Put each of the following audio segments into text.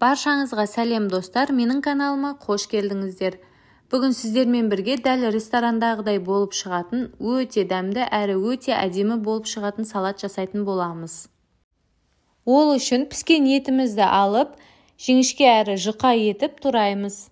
Баршаңызға сәлем достар, менің каналыма қош келдіңіздер. Бүгін сіздермен бірге дәл ресторандағыдай болып шығатын, өте дәмді әрі өте әдемі болып шығатын салат жасайтын боламыз. Ол үшін піскен етімізді алып, жіңішке әрі жұқа етіп тураймыз.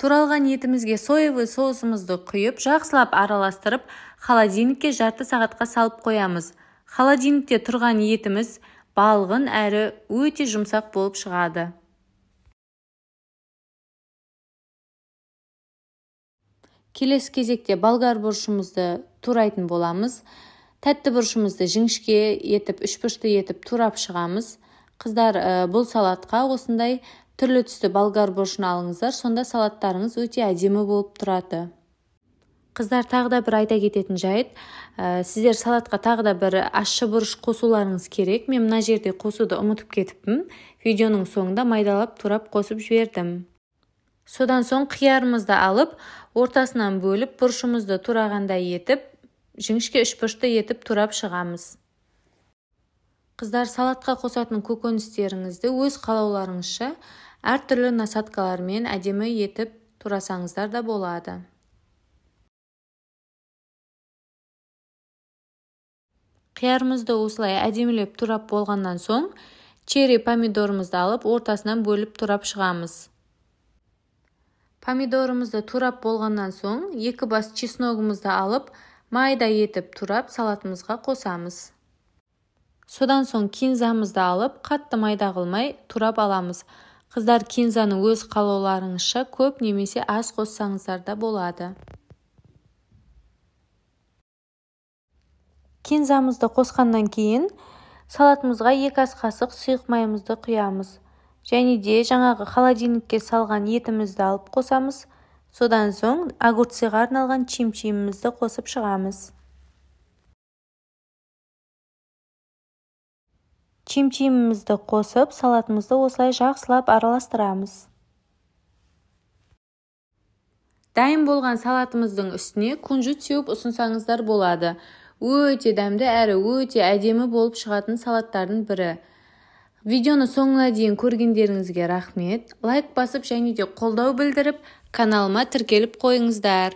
Туралған етімізге соевый соусымызды құйып, жақсылап араластырып, холодильникке жарты сағатқа салып қоямыз. Холодильникте тұрған етіміз балғын әрі өте жұмсақ болып шығады. Келесі кезекте болгар бұрышымызды турайтын боламыз. Тәтті бұрышымызды жіңішке етіп, үшбұрышты етіп турап шығамыз. Қыздар, бұл салатқа осындай түрлі түсті болгар бұрышын алыңыздар, сонда салаттарыңыз өте әдемі болып тұрады. Қыздар, тағы да бір айта кететін жайт, сіздер салатқа тағы да бір ащы бұрыш қосуларыңыз керек. Мен мына жерде қосуды ұмытып кетіппін. Видеоның соңында майдалап турап қосып жібердім. Содан соң қиярымызды алып, ортасынан бөліп, бұрышымызды турағандай етіп, жіңішке үшбұрышты етіп турап шығамыз. Қыздар, салатқа қосатын көкөністеріңізді өз қалауларыңызша әртүрлі насадкалармен әдемі етіп турасаңыздар да болады. Қиярымызды осылай әдемілеп турап болғаннан соң, черри помидорымызды алып, ортасынан бөліп турап шығамыз. Помидорымызды турап болғаннан соң, 2 бас чесногымызды алып, майда етіп турап салатымызға қосамыз. Содан соң кинзамызды алып, қатты майда қылмай турап аламыз. Қыздар, кинзаны өз қалауларыңызша көп немесе аз қоссаңыздар да болады. Кинзамызды қосқаннан кейін салатымызға 2 ас қасық сұйық майымызды құямыз. Және де жаңағы холодильникке салған етімізді алып қосамыз. Содан соң огурцыға арналған чимчимімізді қосып шығамыз. Чимчимімізді қосып, салатымызды осылай жақсылап араластырамыз. Дайын болған салатымыздың үстіне кунжут сеуіп ұсынсаңыздар болады. Өте дәмді әрі өте әдемі болып шығатын салаттардың бірі. Видеоны соңына дейін көргендеріңізге рахмет. Лайк басып және де қолдау білдіріп, каналыма тіркеліп қойыңыздар.